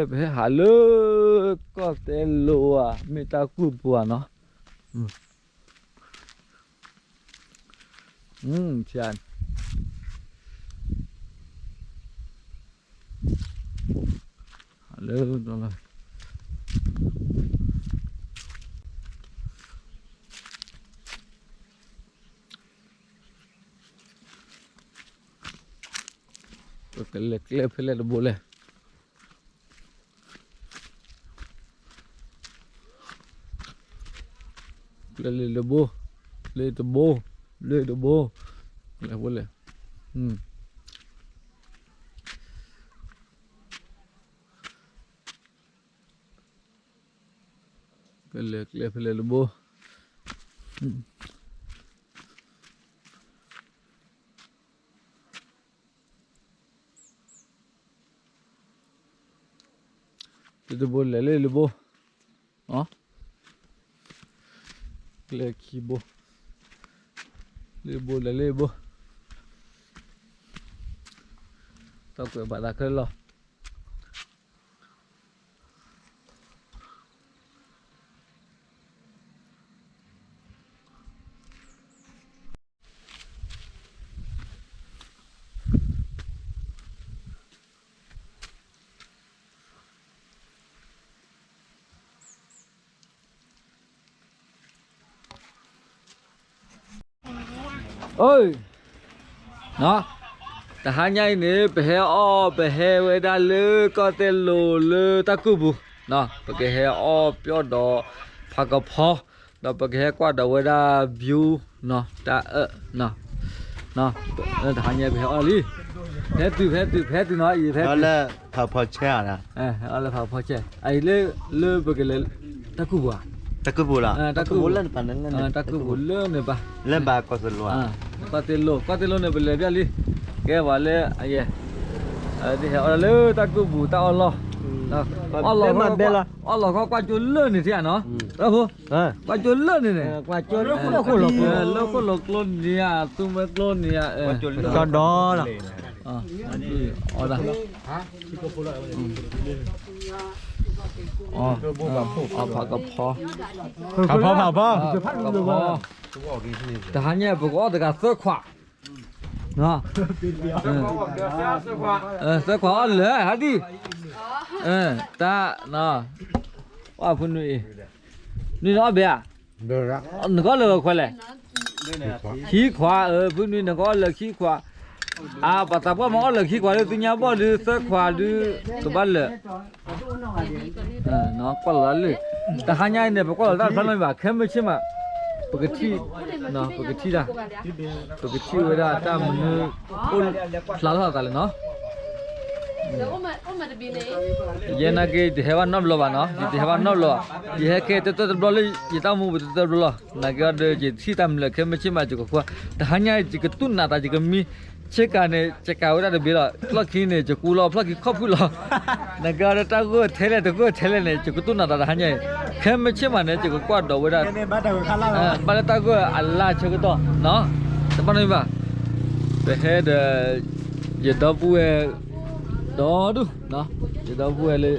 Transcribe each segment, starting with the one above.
ပဟဲဟးလၢကီၢ်သဲလိၤဧါ, မ့ၢ်တၢ်ကူၣ်ပူၤဧါနီၤ. လၢ ပကလဲၤကျဲဖဲလဲၣ်တဘိလဲၣ်. ကျဲလၢတဘိ, လၢတဘိ, လၢတဘိ, လဲၤဖဲလဲၣ်. ပလဲၤကျဲဖဲလဲၣ်တဘိ. လၢတဘိလဲၤလၢတဘိ, လၢခံဘိ, လၢဘိလဲၤလၢဘိ, တၢ်ကွဲးဘၣ်သးခဲလၢာ်လီၤ. တဟါညါအံၤန့ၣ် ပဟဲအီၣ် ပဟဲဝဲဒၣ်လၢကီၢ်သဲလိၤလၢတၢ်ကူၣ်ပူၤ, ပကဟဲအီၣ်ပျီၣ်ဒီးဖးကဖီ, ဒီးပကဟဲကွၢ်ဒီးဝဲဒၣ် view တၢ်အၢၣ်, တဟါညါပဟဲအီၣ်လံ, ဖဲတုၤ ဖဲတုၤ ဖဲတုၤနီၤ, အံၤဖဲတုၤ လၢဖးကဖီဆဲး, အံၤလၢ လၢပကလဲၤ တၢ်ကူၣ်ပူၤဧါ, တၢ်ကူၣ်ပူၤလၢန့ၣ်ပၢ်, လၢဘၣ်ကီၢ်သဲလိၤ, ကီၢ်သဲလိၤ ကီၢ်သဲလိၤန့ၣ် ပလဲၤဘၣ်လံ, ကဲပှၤလၢအယဲၢ် ဟဲအီၣ်လၢတၢ်ကူၣ်ပူၤတၢ်အီၣ်လီၢ်, အီၣ်လီၢ်ခီ ကွၢ်ကၠိလၢန့ၣ်ထံၣ်ဧါနီၤ, ကွၢ်ကၠိလၢန့ၣ်န့ၣ်, လၢဃိၣ်လိာ်ကျိန့ၣ်ဧါ, သူမွဲကျိန့ၣ်ဧါ, ကၠီဒီလီၤ, ဖးကဖီ, ဖးကဖီ, တဟါညါပကအီၣ်တဂၤသၢခွး, သၢခွးအီၣ်လၢာ် ဟဲဒံၣ်, တၢ်, အဖုနွံအံၤ, နွံနအီၣ်ဘဲဧါ, နကအီၣ်လၢာ်ဂီၤခွဲးလဲၣ်, ခံခွး, ဖုနွံနကအီၣ်လၢာ်ခံခွး, အပှၤသးပှၢ်မ့ၢ်အီၣ်လၢာ်ခံခွးဒီး သုညါဘီၣ်ဒုး သၢခွးဒုး ကဘၣ်လၢာ် ကွၢ်လီၤလၢ, တဟါညါအံၤန့ၣ် ပကွၢ်လီၤတၢ်ဖျါနီတမံၤဘၣ်, ခဲမုၢ်ဆ့ၣ်မး ပကထံၣ်, ပကထံၣ်တၢ်, ပကထံၣ်ဝဲဒၣ်တၢ်မနုၤအိၣ်ဖျါထီၣ်အသးလဲၣ်နီၤ. ယဲနာ်က့ ယတဟဲဘၣ်နီတဘျီဘၣ်နီၤ, ယတဟဲဘၣ်နီတဘျီ, ယဟဲက့ၤတၢၢ်တၢၢ်တဘျီလၢယတၢ်မူပတၢၢ်တၢၢ်တဘျီလီၤ. နာ်က့အီၤဒီး ယထံၣ်တၢ်မနုၤလၢခဲမုၢ်ဆ့ၣ်မး ယကကွၢ်, တဟါညါအံၤ ယကတူၢ်နးသး ယကမံ ဆ့ကၤန့ၣ် ယကၤဝဲဒၣ်တဘ့ၣ်လီၤ, ဖျီၣ်ခံန့ၣ် ယကူလီၤ ဖျီၣ်ခံခီၣ်ဖုၣ်လီၤ. နာ်က့အီၤဒီး တၢ်ဂိၢ်ထဲလဲၣ် တဂိၢ်ထဲလဲၣ်န့ၣ် ယကတူၢ်နးသးတဟါညါအံၤ, ခဲမုၢ်ဆ့ၣ်မးန့ၣ် ယကကွၢ်ဒီးဝဲဒၣ်, ဘၣ်လၢတၢ်ဂိၢ်အလါဆၢကတီၢ်, တဘၣ်နီတမံၤဘၣ်, ပဟဲဒီး ယဒီပုၢ်ဝဲၢ် ဒီဒူၣ်, ယဒီပုၢ်ဝဲၢ်လၢ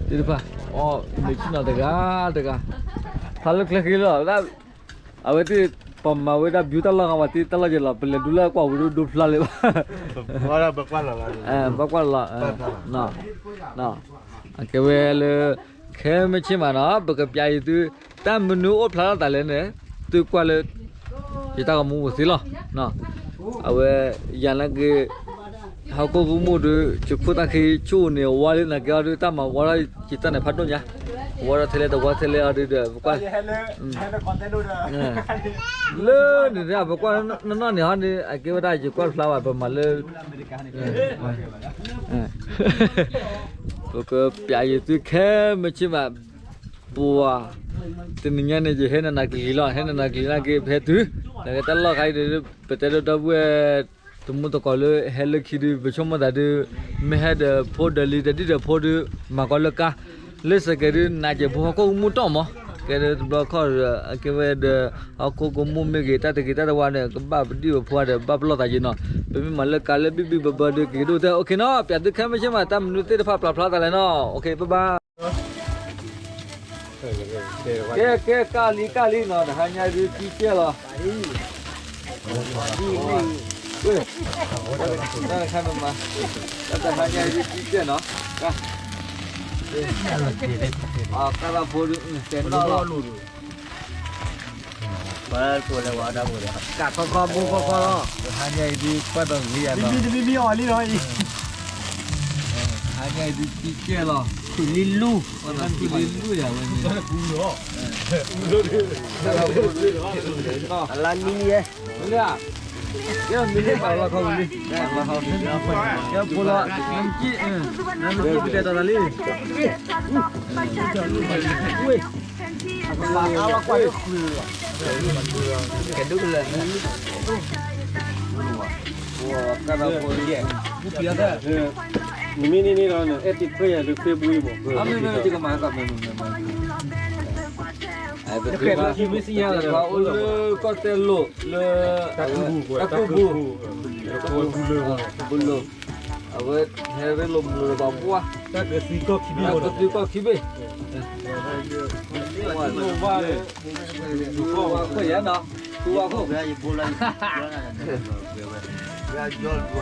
သ့ၣ်တဖၣ် အီၣ်မ့ၤဆ့ၣ်နီၤတဂၤတဂၤ, ဖျါလၢကျဲဃ့လီၤ, အဝဲသ့ၣ် ပမၤဝဲဒၣ် view တၢ်လီၢ်ဂၤ ပှၤသ့တၢ်လီၢ်ယဲလီၤ, ပလဲၤဒူလၢကွၢ်ဝံၤဒိၣ်ဒိၣ်ဖျါလၢၤဘၣ်, ဘၣ်ကွၢ်လီၤ, အကဲဝဲလၢ ခဲမုၢ်ဆ့ၣ်မးနီၤ ပကပျးအံၤသု တၢ်မနုၤအိၣ်ဖျါထီၣ်သးလဲၣ်န့ၣ် သုကွၢ်လၢ ယတၢ်ဂီၤမူပူၤသ့လီၤ. အဝဲ ယၤနာ်က့ ဟီၣ်ခိၣ်ဂီၢ်မူဒုး ယခိၣ်သၣ်ခံဆူၣ်န့ၣ် ဝါလၢနာ်က့အီၤဒုး တၢ်မၤဝါထီၣ်ယတၢ်န့ၣ်ဖးဒိၣ်ညါ, ဝါထီၣ်ထဲလဲၣ်တဝါထဲလဲၣ်အီၤဒုးဒီး ပကွၢ် လၢန့ၣ် ပကွၢ်နီၢ်နီၢ်န့ၣ်ဟီန့ၣ် အကဲဝဲဒၣ်ယကွၢ်ဖျါဘၣ် ပမၤလၢ ပကပျးယသုခဲမုၢ်ဆ့ၣ်မး ပှၤ တနံၤညါန့ၣ် ယဟဲနနၤကလံၤလီၤ, ဟဲနနၤကလံၤနာ်က့ ပဟဲတုၤ နာ်က့တၢ်လီၢ်ခါအံၤဒီး ပတဲဒိးဒီပုၢ်ဝဲၢ် တမူတကိးလၢဟဲလၢခံဒုး ပဆိကမိၣ်သးဒုး မ့ၢ်ဟဲဒီးဖိဒီးလံၤ ဒီးဒ်ဒီးဖိဒုး မၤကီလၢကါ လၢစဲးကဲးဒုး နးကဲးဖိဟီၣ်ခိၣ်မူတီၢ်မး ကဲဒီးတဘျီခီၣ်ဒီး အကဲဝဲဒီး ဟီၣ်ခိၣ်ကမူၣ်မ့ၢ်ဂ့ၤ တၢ်တဂ့ၤတၢ်တဝါန့ၣ် ကဘၣ်ပဒံၣ်ပဖှါဒီး ဘၣ်ပလီၢ်သးက့ၤနီၤ. ပမ့ၢ်မၤလၢကါလၢဘံၣ်ဘံၣ်ဘၢဘၢဒီး က့ၤကဒိၣ်တဲ okay နီၤ. ပျးသုခဲမုၢ်ဆ့ၣ်မး တၢ်မနုၤသ့ၣ်တဖၣ်ပျၢ်ဖျါသးလဲၣ်နီၤ. Okay bye bye. ကဲ ကဲ ကၢ်လံ ကၢ်လံနီၤ တဟါညါဒုးကံကဲၢ်လီၤ. တၢ်တဟါညါဒုးကံကဲၢ်နီၤ ကါ ကါလၢဖိဒုးတဲနီၤလီၤ ပှၤဖိလဲၤဝဲဒၣ်ဖိလဲၤ ကးခီခီဘိခီခီလီၤ တဟါညါအံၤဒုးကွၢ်ဒီးဂ့ၤယၤနီၤ တမံၤမံၤအီၤလံလီၤအံၤ တဟါညါအံၤဒုးကံကဲၢ်လီၤ ခုၣ်လံလူ ခုၣ်လံလူယၤဝဲန့ၣ် အလါမံလံ မ့ၢ်ဧါ ကဲမ့ၢ်လံ ပာ်လီၤခီဝံၤလံ ကဲဖိလီၤ နမ့ၢ်ကံ နမ့ၢ်ကံပတဲာ်တီၤသးလံ ကဲဒိၣ်ကလဲာ် နမ့ၢ်န့ၣ်န့ၣ်ဒီး အဲၣ်တ့ခွဲးယၤလၢ Facebook မ့ၢ် အမ့ၢ်မ့ၢ်ကမၤသးမ့ၢ်မ့ၢ်မ့ၢ် ပှၤအိၣ်လၢကီၢ်သဲလိာ်လၢ တၢ်ကုၢ်ပူၤ တၢ်ကုၢ်ပူၤ တၢ်ကုၢ်ပူၤ အဝဲဟဲရ့လိာ်မုာ်လီၤဒီးပှၢ် တၢ်ကသံကီၢ်ခံဘ့ၣ် တၢ်ကသံကီၢ်ခံဘ့ၣ် ဝါခွဲးယၤနီၤ သူဝါခိၣ် မ့ၢ်လီၤ တဟါညါတၢ်ဂုၤဂၤ ပှၤတၢ်ဂုၤရၤ ပှၤ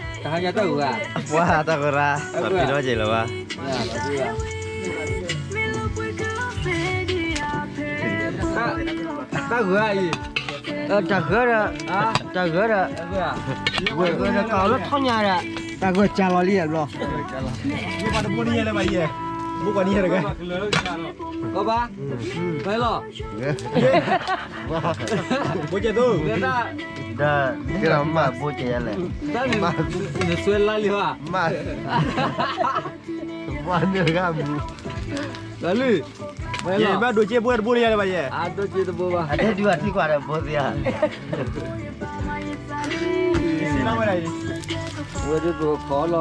ဖံးထီၣ်က့ၤလၢၤဘၣ် တၢ်ဂုၤဂၤအံၤ တၢ်ဂုၤဒီး တၢ်ဂုၤဒီး ဝဲၢ်ဂုၤဒီးကီးလၢထီၣ်ညါဒီး တၢ်ဂုၤကၢ်လီၤလံဘျီ ဘိပှၤတဘိနံၤယဲလၢၤဘၣ်ယဲ ဘိပှၤနံၤယဲတဂၤ ကဘၣ် ဖဲလီၤ ဘိကဲသိ ဒီး ကဲဒီးမၤဘိကဲယဲလဲၣ် တၢ်န့ၣ် နစွဲလါလံဘၣ် မၤ တဘိန့ၣ်တဂၤမူ လီၤလံ ယဘၣ်ဒိးက့ၢ်ဘိတဘိလၢယဲလၢၤဘၣ်ယဲ အဒိးက့ၢ်တဘိဘၣ် အတဲဒုးအထံကွၢ်ဒီးဘိသ့ဧါ ဝဲဒၣ်ပခီလီၤ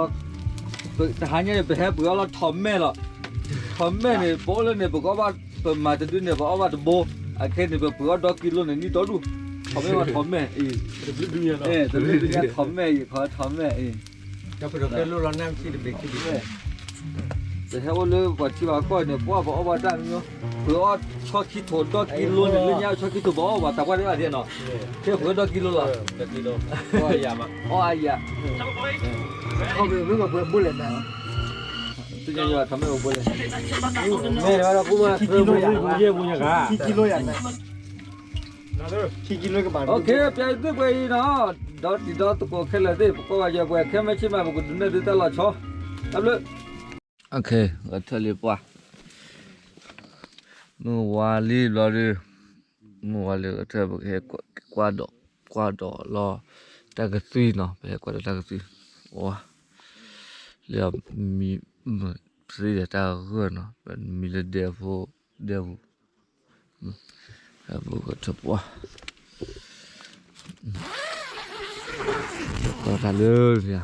တဟါညါန့ၣ် ပဟဲပှ့ၤအီၣ်လီၤထီးမဲၢ်လီၤ ထီးမဲၢ်န့ၣ် ပအိၣ်လၢန့ၣ် ပကအီၣ်ဘၣ် ပမၤတဒုန့ၣ် ပအီၣ်ဘၣ်တဘိ အခဲန့ၣ် ပပှ့ၤအီၣ်ဒီကံလိန့ၣ် နံၣ်ဒီဒူၣ် ထီးမဲၢ်ဝဲထီးမဲၢ်အံၤ တဘျုးဒုညါထီးမဲၢ်အံၤ ခီထီးမဲၢ်အံၤ ပဟဲအိၣ်လၢပှၤထံပှၤကီၢ်န့ၣ် ပှၢ်ပအီၣ်ဘၣ်တၢ်မံၤ ပှ့ၤအီၣ်ဆီခံထိးဒီကံလိန့ၣ် လၢညါဆီခံထိးပအီၣ်ဘၣ်တၢ်ပှၢ်ဒၣ်ဘၣ်ဒ်နီၤ ခဲပှ့ၤဒီကံလိလီၤ အီၣ်အယၤ သ့ၣ်ညါယွၤထီးမဲၢ်အိၣ်ဘိလဲၣ် မဲၢ်ဝဲဒီးကူမၢ် ခံကံလိယၤ ခံကံလိယၤ ခံကံလိကဘၣ် okay ပျဲသုပှဲၤအံၤနီၤ ဒီတံၤဒီသကိးခဲလၢာ်သ့ၣ် ပကိးဂၤယဲၢ်ပှဲၤ ခဲမုၢ်ဆ့ၣ်မး ပကဒုးနဲၣ်သုတၢ်လီၤဆီ တၢ်ဘျုး okay ဂဲၤထၢၣ်လံပှၢ် မုၢ်ဝါလံဘျီဒုး မုၢ်ဝါလံဂဲၤထၢၣ် ပကဟဲကွၢ်ဒီး ကွၢ်ဒီးလီၤ တၢ်ကသွံနီၤ ပဟဲကွၢ်ဒီးတၢ်ကသွံ ဝါ လၢမံၤ သ့ဒီးတၢ်ဂၢၢ်နီၤ ပမံၤလၢဒဲဖိ ဒဲပူၤ ဒဲပူၤကထၢၣ်ပှၢ် ကွၢ်တၢ်လၢန့ၣ်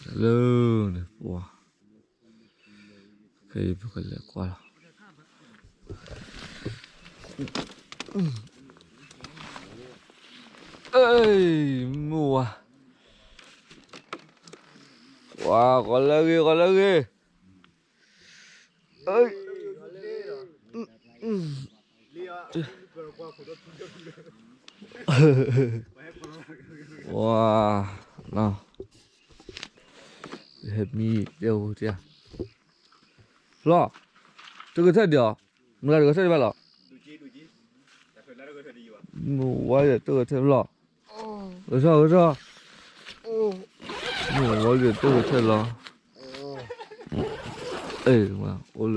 တၢ်လၢန့ၣ်ပှၢ် ခဲအံၤပကလဲၤကွၢ်လီၤ မုၢ်ဝါ ဝါ ဂီၤလၢအဂ့ၤ ဂီၤလၢအဂ့ၤ ဝါ နီၤ ဟဲမံတဲဝဲတၢ် ဖျီ တဂဲၤထၢၣ်ဒံးအီၤ မုၢ်ဂၤတဂဲၤထၢၣ်ဒံးဘၣ်လီၤ မုၢ်ဝါဒီးတဂဲၤထၢၣ်ဖျီ ဂဲၤထီၣ်ဂဲၤထီၣ် မုၢ်ဝါဒီးတဂဲၤထၢၣ်လီၤ အဲ အိၣ်လၢ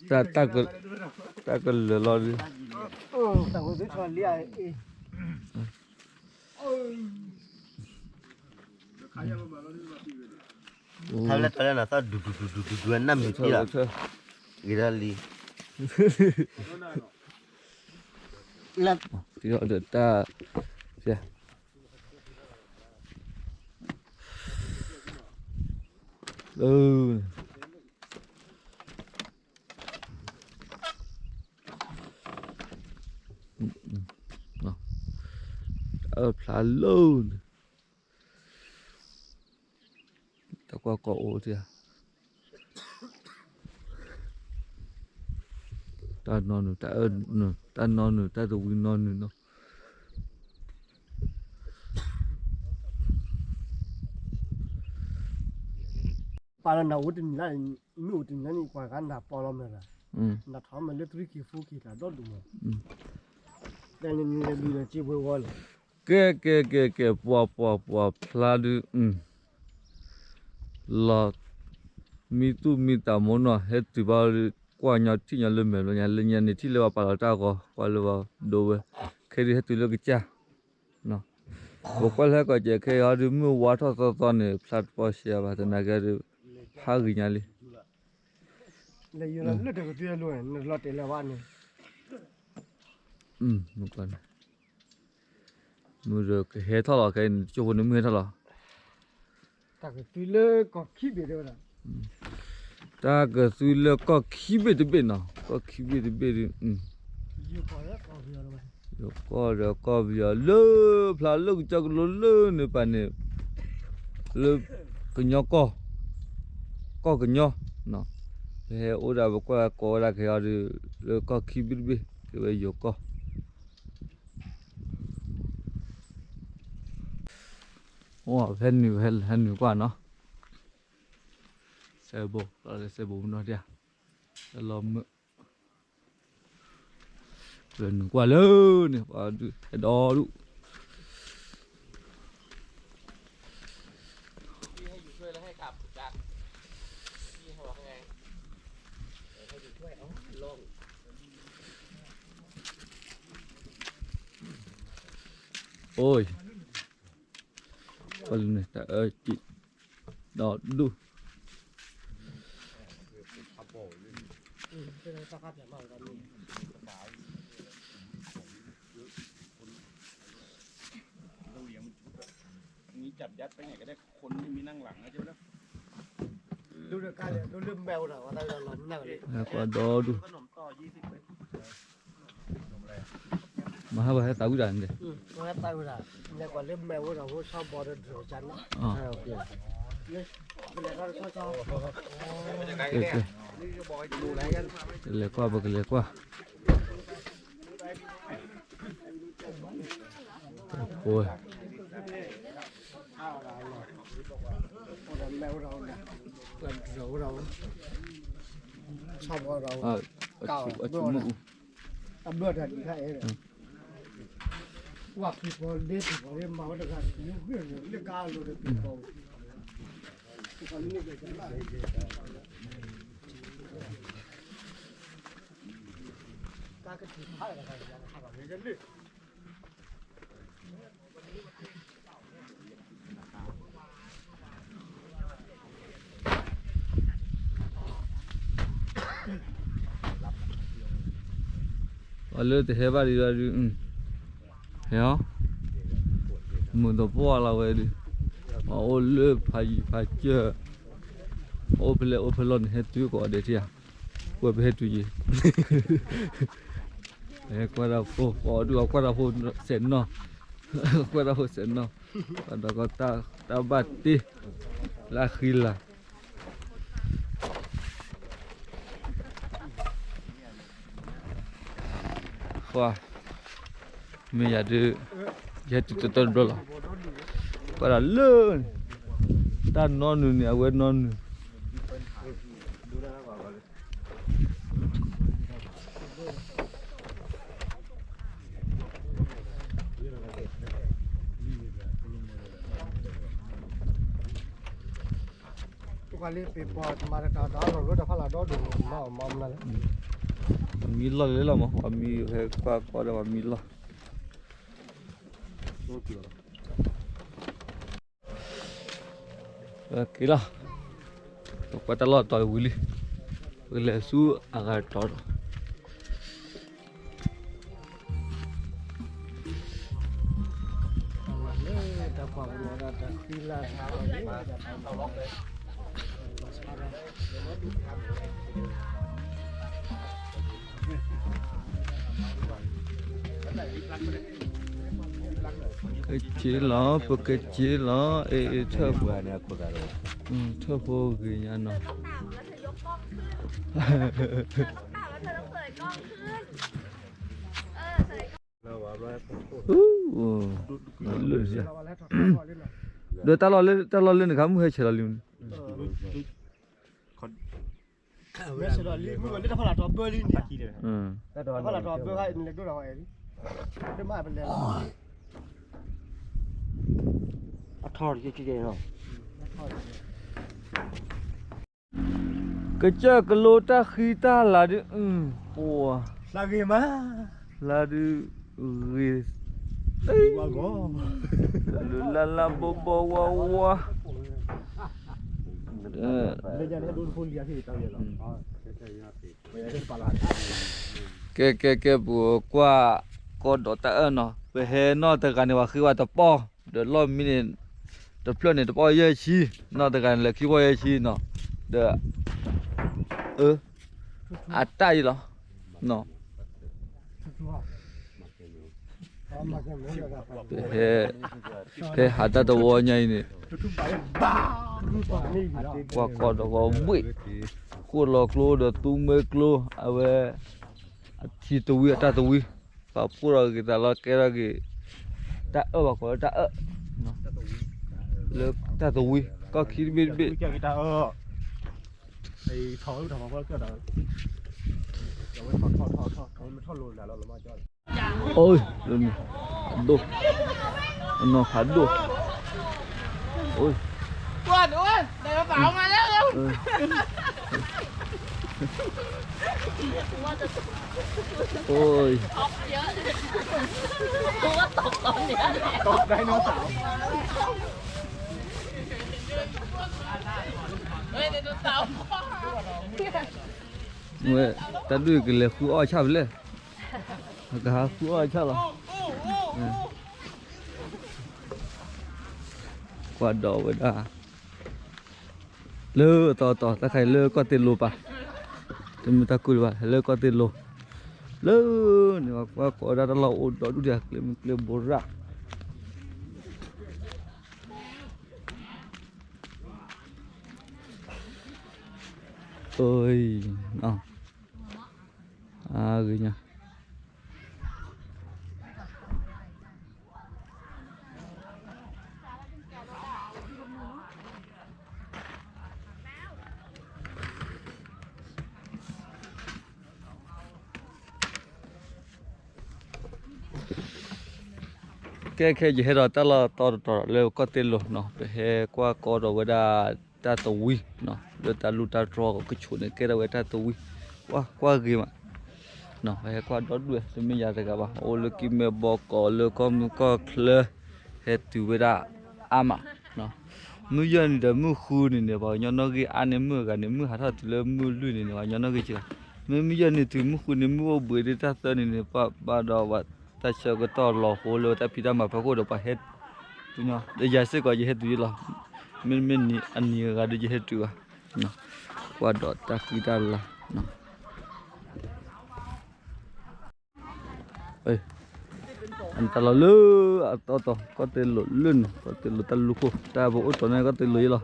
တၢ်ကလၢာ်လီၤဒုး ထါလၢထါလၢနသီၣ်ဒူဒူဒူဒူဒူဒူနၢ်မံၤတံၢ်လီၤ ဂ့ၤဒၣ်လံ လၢ ဒီးတၢ် ယဲ လၢ အၢဖျါလၢန့ၣ် တၢ်ကွၢ်ကီအိၣ်တ့ၢ်ဧါ တၢ်နီနုာ် တၢ်အၢနုာ် တၢ်နီနုာ် တၢ်တဝံနီနုာ်နီၤ ပာ်လီၤနၤအိၣ်တနံၤလၢ် မ့ၢ်အိၣ်တနံၤလၢ်န့ၣ် ကွၢ်ဂၤနၤပီလီၤမ့ၢ်ရၤ နထီၣ်မ့ၢ်လၢ three K four K တၢ်ဒီဒူၣ်မး တၢ်န့ၣ်နလဲၤဘံလီၤစ့ဖိဝီလီၤ ကဲ ကဲ ကဲ ကဲ ပှၤ ပှၤ ပှၤဖျါဒုး လီၤ မံသူၣ်မံသးမိၢ်နီၢ် ဟဲတုၤဘၣ် ကွၢ်ညီထံၣ်ညီလၢမဲာ်ဘျီညါ လၢညါန့ၣ် ထံၣ်လၢပှၤပာ်လီၤတၢ်အဂီၢ် ကွၢ်လၢပှၤဒိဝဲ ခဲဒုးဟဲတုၤလၢကစၢ် ပကွၢ်လၢဟဲကီးကဲခဲအံၤဒုး မုၢ်ဝါထီၣ်သီသီန့ၣ် ဖျါတပီၢ်ရှဲဘၣ် သနာ်က့ဒုး ဟးဂ့ၤညါလံ လၢတကသွံလၢ် နလီၤတဲာ်လၢၤဘၣ်န့ၣ် မုၢ်ဒီးကဟဲထီၣ်လီၤ ခဲအံၤန့ၣ် တကၠိဖိန့ၣ် မုၢ်ဟဲထီၣ်လီၤ တၢ်ကသွံလၢကီၢ်ခံဘ့ၣ်တဘ့ၣ်နီၤ တၢ်ကသွံလၢကီၢ်ခံဘ့ၣ်တဘ့ၣ်နီၤ ကီၢ်ခံဘ့ၣ်တဘ့ၣ်ဒုး ယိၤကီၢ်ဒီးကီၢ်ပယီၤလၢဖျါလၢကစၢၢ်ကလိလၢန့ၣ်ပၤန့ၣ် လၢကညီကီၢ် ကီၢ်ကညီ ပဟဲအိၣ်ဒၣ်ပကွၢ်ကိးဝဲဒၣ်ကဟဲအီၤဒုး လၢကီၢ်ခံဘ့ၣ်တဘ့ၣ် ကဲဝဲယိၤကီၢ် အိၣ်ဖဲနုာ်ဖဲနုာ်ကွၢ်နီၤ စဲဘိ လီၤလၢစဲဘိမနီၤဒၣ် လီၤမုာ် လၢနုာ်ကွၢ်လၢန့ၣ် ပှၤဒုးဟဲဒီဒူၣ် အိၣ် ပှၤလၢန့ၣ် တၢ်အၢကံၣ် ဒီဒူၣ် ကွၢ်ဒီဒူၣ် မဟါဘၣ်ဟဲသးဝံၣ်တၢ်န့ၣ် ကလဲၤကွၢ် ပကလဲၤကွၢ် အဆိကမိၣ်အူ ပှၤလၢတဟဲဘၣ်ဒံးဒီးဒုး ဟဲအီၤ မုာ်သပှၢ်လီၤဝဲဒုး အအိၣ်လၢဖးယံၤဖးစၢၢ် အိၣ်ဖဲလဲၣ်အိၣ်ဖဲလဲၣ်န့ၣ် ဟဲတုၤကိးဂၤဒဲးထံဧါ ကွဲးပဟဲတုၤယံၤ ဟဲကွၢ်တၢ်ဖိ ပှၤဒုးအကွၢ်တၢ်ဖိစဲးနီၢ် ကွၢ်တၢ်ဖိစဲးနီၢ် ပှၤဒီးကီတၢ်ဘၣ်တ့ လၢအဃံလၤ ပှၤ မ့ၢ်ယၤဒုး ယဟဲတုၤတတီတဘျီလီၤ ကွၢ်ဒၣ်လၢ တၢ်နီနုာ်န့ၣ် အဝဲနီနုာ် ပှၤလၢပပှၤတမၤတၢ်တၢ်အီၣ်လီၤလၢတၢ်ဖးလၢ်ဒီဒိၣ်မးမးမနုၤလဲၣ် ပှၤမံလီၢ်လၢလီၤမး ပှၤမံဟဲကွၢ်ကီဒီးပှၤမံလီၢ် က့ၤလီၤ ပကွၢ်တၢ်လီၢ်တီၤဝံၤလံ ပကလဲၤဆူအဂၤတီၤဒီး တၢ်ကွၢ်ပနီၤဒၣ်တၢ်ဃံလၤ ကက့ၤလီၤ ပကက့ၤလီၤ အ့ၣ် အ့ၣ် ထၢၣ်ဖိ, ထၢၣ်ဖိဂ့ၤညါနီၤ. လၢ ဒီးတၢ်လီၢ်လၢ တၢ်လီၢ်လၢနခါမုၢ်ဟဲဆဲးလီၤလံ မ့ၢ်ဆဲးလီၤလံ မုၢ်ဝဲလၢတၢ်ဖီလာ်တီၤဘၢလံန့ၣ်, တၢ်ဖီလာ်တီၤဘၢခါ နလဲၤဒိၣ်ဒီးဝဲအံၤလံ, ဒိၣ်မးပလဲၤလီၤ. အထီၣ်တက့ၢ်လီၤ. ကစၢၢ်ကလိတၢ်ဃံတၢ်လၤဒုး, ပှၤ, လၤဒုး, ဂ့ၤ, လၢလၢလၢဘီဘီဝါဝါ, ကဲ ကဲ ကဲ ပကွၢ်ကီဒီးတၢ်အၢၣ်နီၤ, ပဟဲနီၢ်တဂၤန့ၣ် ပှၤဃ့ဝဲတပီၢ်, ဒီးလီၢ်မံန့ၣ် တဖျၢၣ်န့ၣ် တပီၢ်ယဲၢ်ဆံ, နီၢ်တဂၤန့ၣ် လဲၤခံပီၢ်ယဲၢ်ဆံနီၤ, ဒီး အတၢ်အံၤလီၤ. ပဟဲ, ဖဲဟးတၢ်တဝီညါအံၤန့ၣ်, ကွၢ်ကီဒီးဝီဘှ့ၣ်, ဃိၣ်လီၤကျိဒီးသူမွဲကျိ, အဝဲ အထံတဝံၤအတၢ်တဝံၤ, ပှၤဖှိၣ်ထီၣ်က့ၤသးလီၤ ကဲထီၣ်က့ၤ တၢ်အၢၣ် ပှၤကိးလၢတၢ်အၢၣ်, လၢတၢ်တဝံၤ ကီၢ်ခံတဘ့ၣ်တဘ့ၣ် အိၣ်, ဒိၣ်, အနီၢ်ဖးဒိၣ်, အိၣ်, အိၣ်, ဝဲ တၢ်ဒုးကလဲၤဃုအီၣ်ဆၣ်ဖဲလဲၣ်, ကဟးဃုအီၣ်ဆၣ်လီၤ, ကွၢ်ဒီးဝဲဒၣ် လၢအသီတီၤ တၢ်ခါအံၤလၢကီၢ်သ့ၣ်လိၤပၢ်, တမ့ၢ်တၢ်ကူၣ်ဒံးဘၣ် လၢကီၢ်သ့ၣ်လိၤ, လၢန့ၣ် ပှၤကွၢ်ကီးဝဲဒၣ်တၢ်လီၢ်အိၣ်ဒီဒူၣ်ဒံး ကျဲမုၢ်ကျဲဘိရၣ်, အ, အဂ့ၤညါ ကဲ ခဲ ယဟဲဒီးတၢ်လီၢ်တီတီၤတီၤလၢကီၢ်သ့ၣ်လိၤနီၤ, ပဟဲကွၢ်ကီဒီးဝဲဒၣ်တၢ်တဝံၤနီၤ, လၢတၢ်လူၢ်တၢ်တြီကဆိးန့ၣ် ကဲထီၣ်ဝဲတၢ်တဝံၤ, ကွၢ် ကွၢ်ဂ့ၤမး ပဟဲကွၢ်ဒီဒူၣ် တမ့ၢ်ယၤတဂၤဘၣ်, အိၣ်လၢကံၢ်မဲဘီကီး လၢကီၢ်မုၢ်ကီၢ်ချၢ ဟဲတုၤဝဲဒၣ်အါမး, မုၢ်ယဲၢ်နံၤဒီးမုၢ်ဃုနံၤန့ၣ် ပှၤကညီနီၣ်ဂံၢ်အါန့ၢ်မုၢ်အဂၤန့ၣ် မုၢ်ဟးထီၣ်တုၤလၢမုၢ်လွံၢ်နံၤန့ၣ် ပှၤကညီနီၣ်ဂံၢ်က, မ့မ့ၢ်ယဲၢ်နံၤတုၤမုၢ်ဃုနံၤ မုၢ်အိၣ်ဘှံးဒ်တၢ်သၢနံၤန့ၣ် ပှၤဘၣ်ဒီးပှၤတၢ်ဆၢကတီၢ်လီၤဟိလၢတၢ်ဖံးတၢ်မၤဖီခိၣ်ဒီး ပှၤဟဲ, ဒီးယၤစ့ၢ်ကီး ယဟဲတုၤယလီၤ, မ့မ့ၢ်နံၤအနံၤအဂၤဒီး ယဟဲတုၤဘၣ်, ကွၢ်ဒီးတၢ်ဃံတၢ်လၤ အတၢ်လီၤလၢအတီတီၤ ကီၢ်သ့ၣ်လိၤလၢန့ၣ် ကီၢ်သ့ၣ်လိၤတၢ်လူၢ်ခိၣ် တၢ်ပအိၣ်တီၤန့ၣ် ကီၢ်သ့ၣ်လိၤယလီၤ,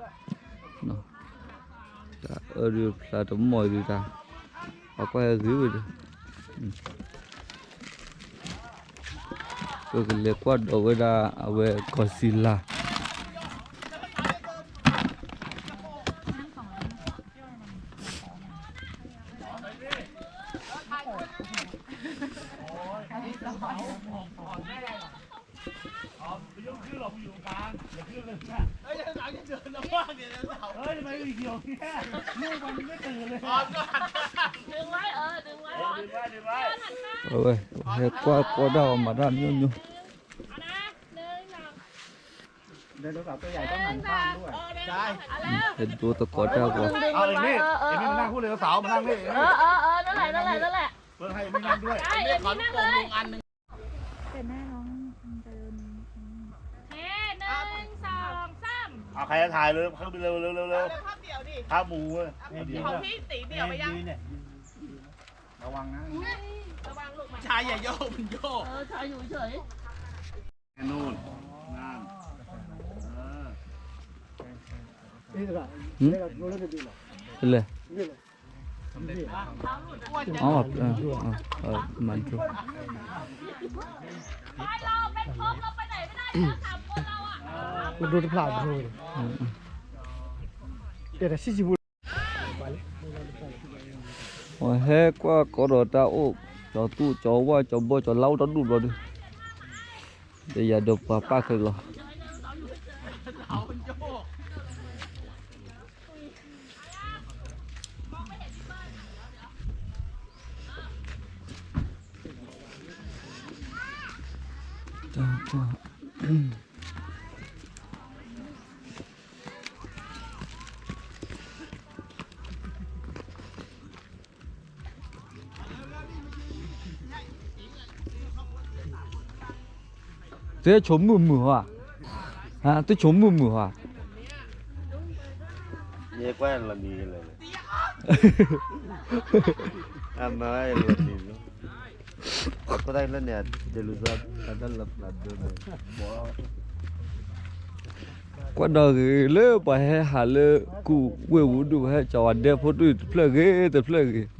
တၢ်အၢဒုးဖျါတမီၢ်ဒုးတၢ်, ပှၤကွၢ်ဟဲဂ့ၤဝဲဒီး, ပကလဲၤကွၢ်ဒီးဝဲဒၣ်အဝဲကီၢ်စံလၤ အဝဲ ဟဲကွၢ်ကီတၢ်အီၤမၤတၢ်မျိုးမျိုး ဟဲဒိသကိးတၢ်ဂီၤ แต่แม่ร้องมันจะโดน โอเค หนึ่ง สอง สาม เอาใครจะถ่ายเลย ขึ้นไปเร็วเร็วเร็วเร็ว ภาพเดี่ยวดิ ภาพหมู่เว้ย เอาของพี่ตี๋เดี่ยวไปยัง ระวังนะ ระวังลูก ชายอย่าโยก มันโยก เออ ชายอยู่เฉย นู่น นั่น เออ นี่แหละ อ๋อ เออ เออ เออ มันถูก เราเป็นครบ เราไปไหนไม่ได้แล้ว สามคนเราอะ มันดูดพลาดเลย อืม อืม เดี๋ยวแต่สี่สิบ ပှၤဟဲကွၢ်ကီဒီးတၢ်အိၣ်, ကၠီၤသူၣ် ကၠီၤဝၣ် ကၠီၤဘီ ကၠီၤလါအိၣ်တၢ်ဒူၣ်ဘျီဒုး, ဒီးယၤဒီးပှၤပၢ်ခဲလီၤ. သုဆိကမိၣ်မုာ်ဧါ, သုဆိကမိၣ်မုာ်ဧါ, ယဲကွၢ်လီၤနံၤလၢ, အမၤလီၤနံၤလၢ, အဃိသတးလၢန့ၣ် တလူၤသး တၢ်လၢပျၢၤဒိန့ၣ်, ကွၢ်ဒီးဂ့ၤလၢပှၤဟဲဟးလၢကူၣ်ဝ့ၢ်ဝူဒူၣ် ပှၤဟဲကၠီၤဝဲဒဲဖိဒူၣ်တဖျၢၣ်ဂ့ၤ တဖျၢၣ်ဂ့ၤ,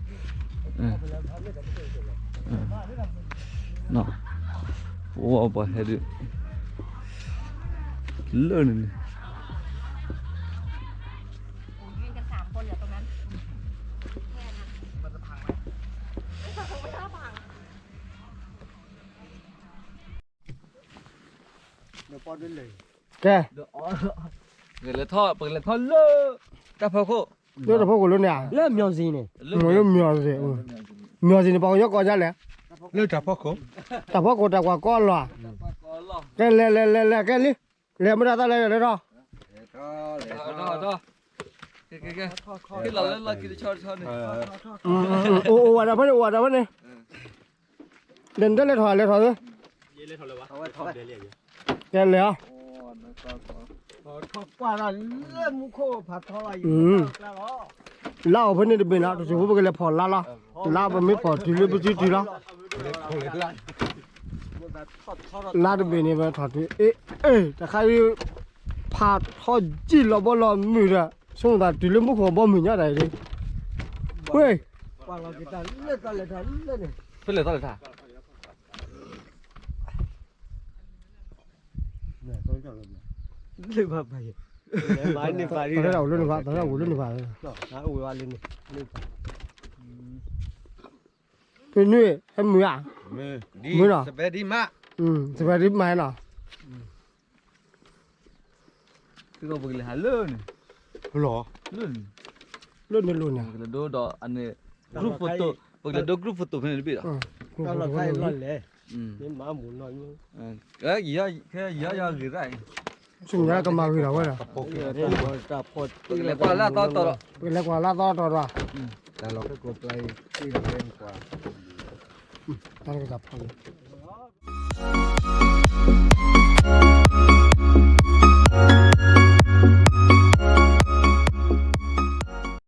ပဝဲပှၤဟဲဒုး လၢန့ၣ်န့ၣ် ကဲ, ပကလဲၤထီၣ်လၢတၢ်ဖီခိၣ်, လၢတၢ်ဖီခိၣ်လၢန့ၣ်ဧါ, လၢမျီၤစ့ၤန့ၣ်, လၢမျီၤစ့ၤ, မျီၤစ့ၤန့ၣ် ပှၤကညီကိးဒ်လဲၣ်, လၢတၢ်ဖီခိၣ်, တၢ်ဖီခိၣ်တၢ်ကွၢ်ကီလီၤ, ကဲလဲၤလဲၤလဲၤလဲၤကဲလံ, လဲၤမ့ၢ်ဒၣ်တၢ်လဲၤလဲၤလဲၤထီၣ်, အိၣ်ဝဲဒၣ်ဖဲန့ၣ် အိၣ်ဝဲဒၣ်ဖဲန့ၣ် ဒီးနတလဲၤထီၣ်လဲၤထီၣ်သု, ကဲလဲၤအီၤ, လါအိၣ်ဖဲန့ၣ်တဘ့ၣ်နီၤ တစိၢ်ဖိပကလဲၤဖီၣ်လါလီၤ, လါပမ့ၢ်ဖီၣ်တုၤလၢပစုတုၤလီၤ, လါတဘ့ၣ်န့ၣ် ပထီၣ်တုၤ အ့ အ့ တခါအံၤ ဖးထီၣ်ကံၣ်လီၤဘီလီၤမုၢ်ဒီး ဆိမိၣ်သးတုၤလၢမူခိၣ်ဘီမုၢ်ညါတၢ်အံၤ, ဝ့ၢ် ဖဲလဲၣ်သီလဲၣ်ထါ, သီထီၣ်အိၣ်လၢန့ၣ်ဘၣ်, သီထီၣ်အိၣ်လၢန့ၣ်ဘၣ်, ဖဲနွံ ဟဲမုာ်ဧါ, မုာ်နီၤ, စပဲဒံးမးနီၤ, ပကလဲၤဟးလၢန့ၣ်, လၢန့ၣ်လိၣ်န့ၣ်, ပကလဲၤဒိ group photo ဖဲန့ၣ်တဘ့ၣ်ဒီး, ဆူညါကမၤဂ့ၤဒီးဝဲဒီး, ပကလဲၤကွၢ်လၢအသီတီၤဒီး, ပကလဲၤကွၢ်လၢအသီတီၤဒီး, တၢ်လီၢ်ခဲကိးပျၢ်အံၤ, တၢ်လီၢ်ခဲကိးပျၢ်အံၤ, တၢ်လီၢ်ခဲကိးပျၢ်အံၤ တၢ်လီၢ်ခဲကိးပျၢ်အံၤ